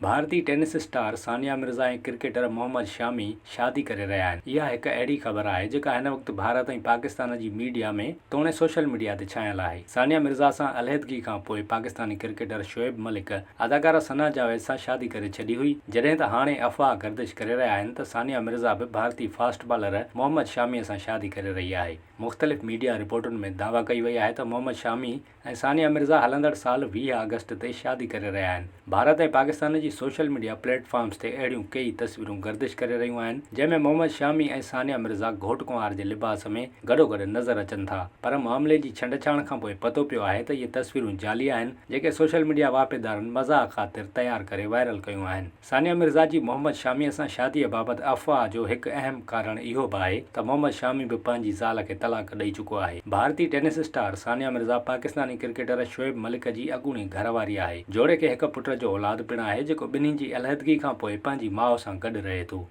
ڀارتي tense star ثانيه Mirza ۽ cricketer Muhammad شامي شادي ڪري رهيا آهن. اها هڪ اهڙي خبر آهي جيڪا هن وقت ڀارت ۽ پاڪستان جي ميڊيا ۾ توڻي سوشل ميڊيا تي ڇانيل آهي. ثانيه مرزا سان علحدگي کان پوء پاڪستاني ڪرڪيٽر شعيب ملڪ اداڪاره ثنا جاويد سان شادي ڪري ڇڏي هئي، جڏهن ته هاڻي افواهه گردش ڪري رهيا آهن ته ثانيه مرزا به ڀارتي فاسٽ بالر محمد شامي سان شادي ڪري رهي آهي. مختلف ميڊيا رپورٽن ۾ دعويٰ ڪئي وئي آهي ته محمد شامي ۽ ثانيه مرزا هلندڙ سال 20 آگسٽ تي شادي ڪري رهيا آهن. ڀارت ۽ پاڪستان جي سوشل ميڊيا پليٽ فارمز تي اهڙيون ڪيئي تصويرون گردش ڪري رهيون آهن، جنهن ۾ محمد شامي ۽ ثانيه مرزا گهوٽ ڪنوار جي لباس ۾ گڏوگڏ نظر اچن ٿا. پر معاملي جي ڇنڊڇاڻ کانپوء پتو پيو آهي ته اهي تصويرون جعلي آهن، جيڪي سوشل ميڊيا واهپيدارن مزاح خاطر تيار ڪري وائرل ڪيون آهن. ثانيه مرزا جي محمد شاميء سان شاديء بابت افواهه جو هڪ اهم ڪارڻ اهو به آهي ته محمد شامي به پنهنجي زال کي طلاق ڏئي چڪو آهي. ڀارتي ٽينس اسٽار ثانيه مرزا پاڪستاني ڪرڪيٽر شعيب ملڪ جي اڳوڻي گهر واري آهي. جوڙي کي هڪ پٽ جو اولاد پڻ آهي جيڪو ٻنهي جي علحدگي کانپوء پنهنجي ماء سان گڏ رهي ٿو.